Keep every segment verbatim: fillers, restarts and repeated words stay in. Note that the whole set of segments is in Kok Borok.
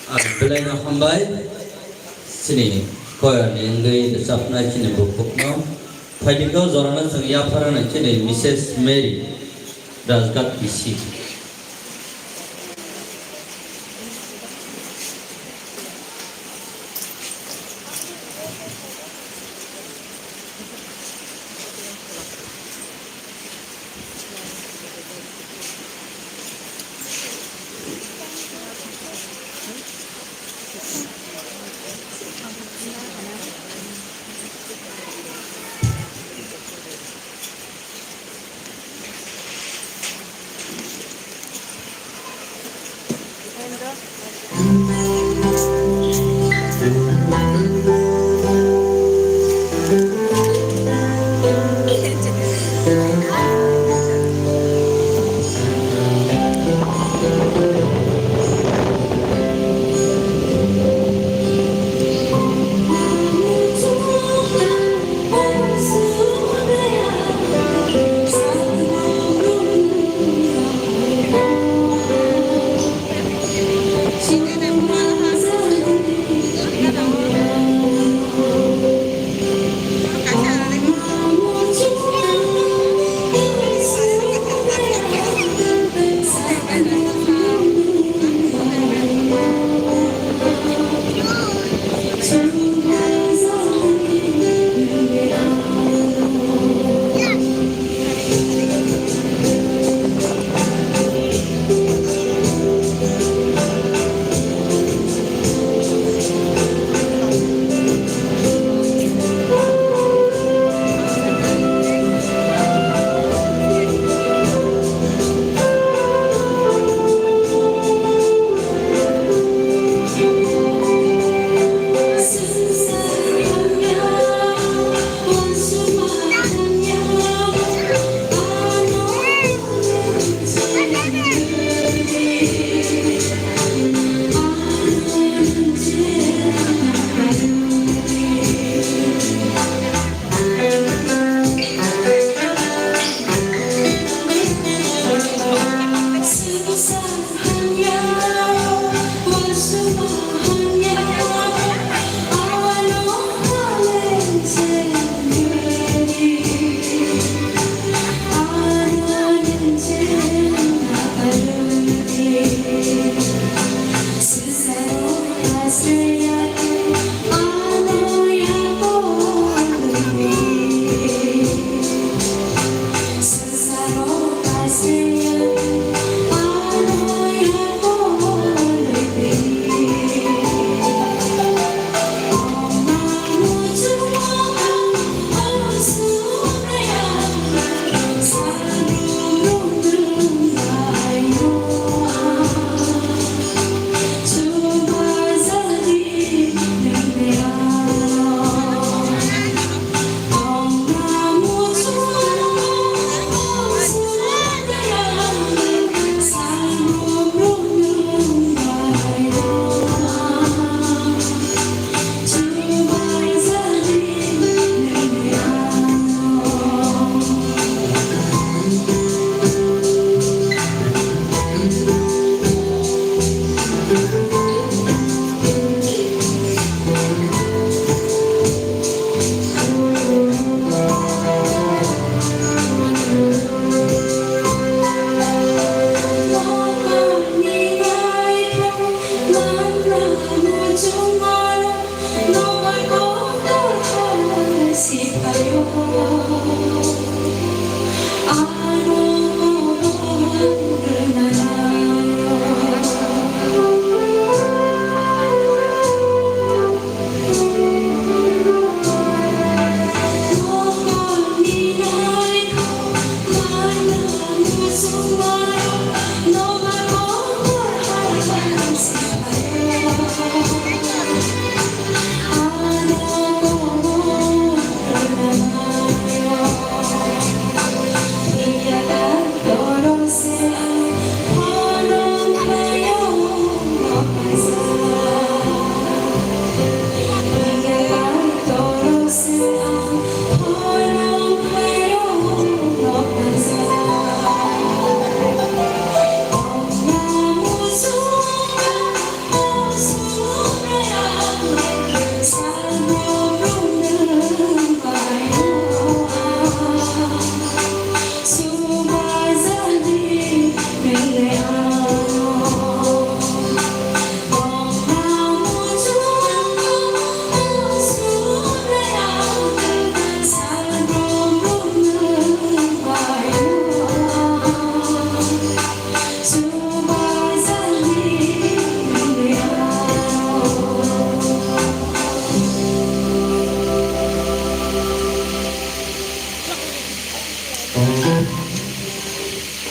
Ang belai no hambai, chini koyar ni wngwi rwchapnai chini bukhuk no. Phaidi khe o jora no chwng yapharnai chini Missus Mary Rajgat B C.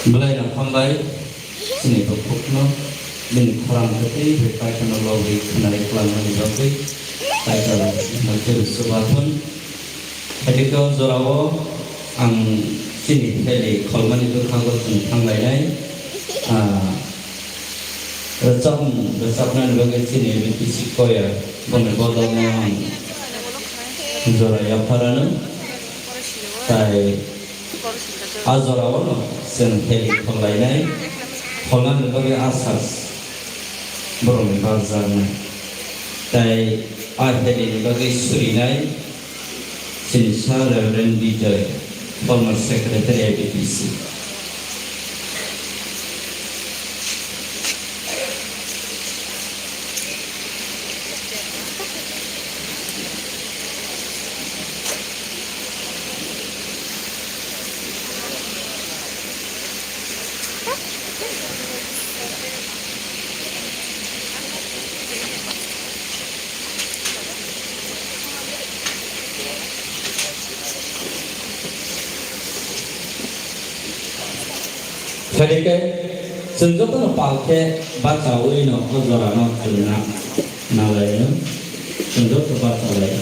Belai rok hambai, chini bukhukno, bini khorang kwtwi bai Kaitorno lobwi khwnai kwlangmani bagwi Kaitor no chwng chubathun. Haikhe o jorao ang chini theli kholmani bwkhango chwng thanglainai, ah, rwchapmung rwchapnani bagwi chini B P C choir boni bodolno ang jora yapharano, tai a jorao no chwng theli kholnai, kholnani bagwi asas borokni barjaknai, tai a theli ni bagwi surinai. Chini Sir Reverend Bijoy, former secretary A B P C. Khaidi khe, chwng jotono pal khe bachaui no o jora no chwng na, nalai no, chwng joto bachalai.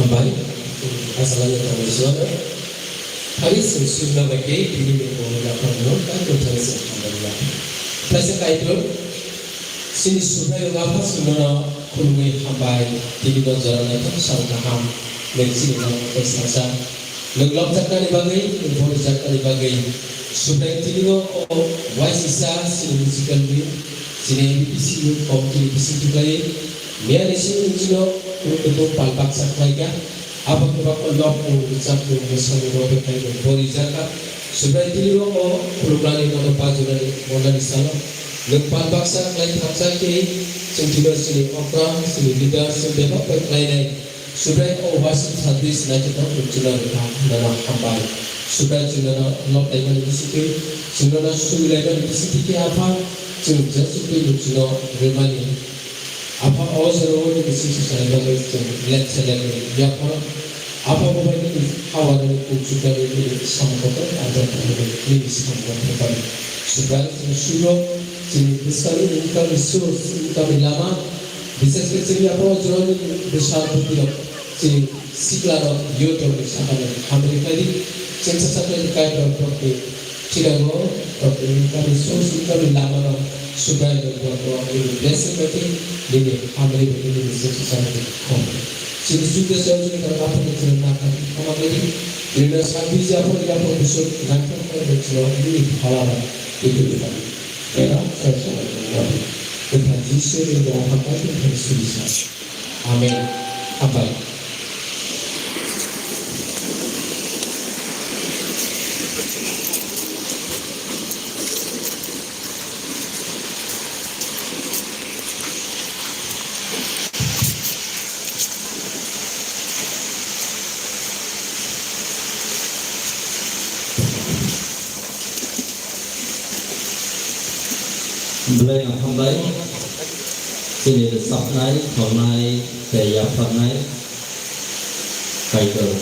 Bai, asalai ya tangwi suara. Hari sing suna bai ke tini ni bo ya pang no kai ko thai se hambai ya. Thai se kai to sini subai yo gapa suna no khulumwi hambai tini no jora na thang sang kaham. Neng sini no kai sasa. Nung lobjaknani bagwi, nung borijaknani bagwi, Subraiyung tini o waisisa chini musical ni, chini A B P C ni committee ni bisingtwi khlaiwi, miyani simi nung chino kunu kunu pal baksa khlaikha. Abo khe bangma nokmung, rwchapmung, mwsamung rok bai khlai nung borijakha. Subraiyung tini o khulumnani mano bajulani monani salo nung pal baksa khlai thansa khe, chwng tini o chini okra, chini leader, chwng bebak bai khlainai. Subrai o waisuk sadis naithothok chwngno rwkha, nono hambai. Subrai chwngno loblaimani bisingtwi, chwngno sugilaimani bisingtwi khe Apha, chwng jesukni muchungno rwmani. Apha, o jorao nini bising swsani bagwi chwng lepsa lepni yapharo. Apha, bo bai nini hawarani kung chuknani nini samung kotor ajak tongmani nini samung kotor. Subrai chwng sugo, chini bwskango nini kami sur, chini kami lama, Bises khe chini abo jorani bwsa bwtwirok chini siklarok youth rokni sakani hamri khlai di. Chengsa sakani kaitor rokni chirango rokni kami song song kami lamano Subrai rok rok nini blessing bai khe nini hamri bai khe nini chengsa sakani khom. Chini sukya song chini kami aphani chini nakha khama khlai di. Nini sabbi jabo jabo busuk nakha khlai di chini nini phalaba itu khlai di. Eba, saya sangat mengerti. Tuhan Yesus yang doa pakai Tuhan Yesus. Amin. Abai. Belai no hambai, chini rwchapnai, thornai, tei yapharnai, Kaitor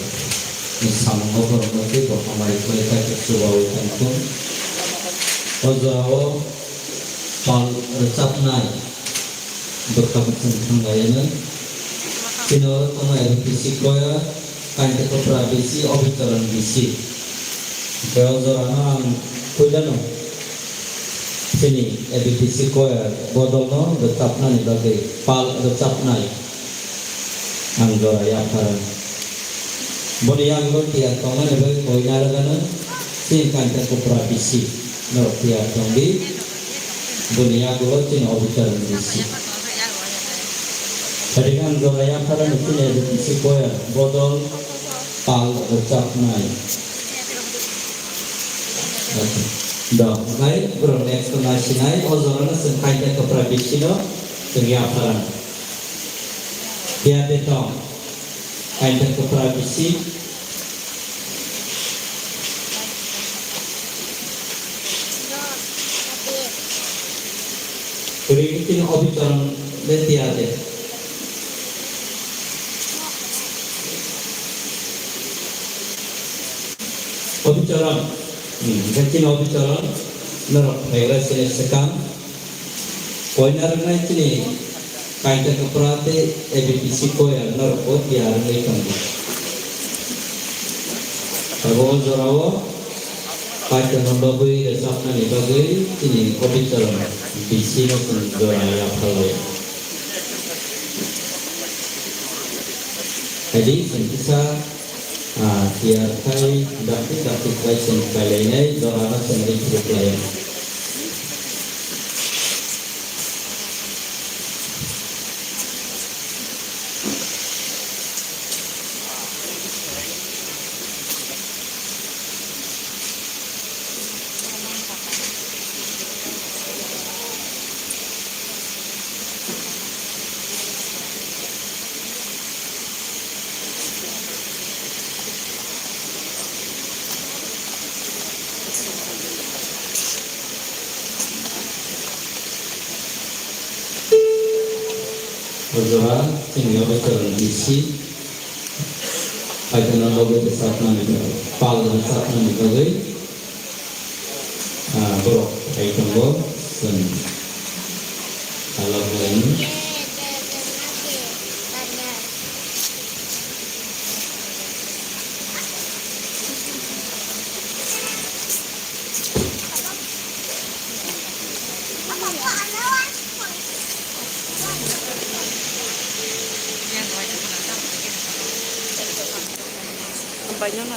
ni samung no borok no tei bo hambai khlai Kaitor chubawi tongthung. O jorao pal rwchapnai bwkha bwswng thanglainai. Chini oro tongnai R P C choir, Kainta Kwpra B C, Obicharan B C. Hwnkhe o jorano ang puilano chini A B P C choir bodolno rwchapnani bagwi pal rwchapnai ang jora yapharano. Boni yagulo tiyar tongnani bagwi koi narwgano chini Kainta Kwpra B C norok tiyar tongdi. Boni yagulo chini Obicharan B C. Tari ang jora yapharano chini A B P C choir bodol pal rwchapnai. Do, okhai borok next to naisinai, o jorano chwng Kainta Kwpra B C no chwng yapharano. Phiya de tong, Kainta Kwpra B C. Kwrwi khe chini Obicharan de phiya de. Obicharan, hmm, hwnkhe chini Obicharan, norok phaigra chini swkang. Koi narwknai chini Kainta Kwpra tei A B P C choir norokbo tiyar wngwi tongo. Abo o jorao Kaitorno lobwi rwchapnani bagwi chini Obicharan B C no chwng jora yapharlai. Haidi chwng kisa, ah, tiyar khai dakti dakti khlai chwng khlailainai jorano chwng ri phuru khlaio. O jora chini Obicharan B C, Kaitorno lobwi rwchapnani bagwi, pal rwchapnani bagwi, ah, borok phai tongo, chwng salok laini. Baino na.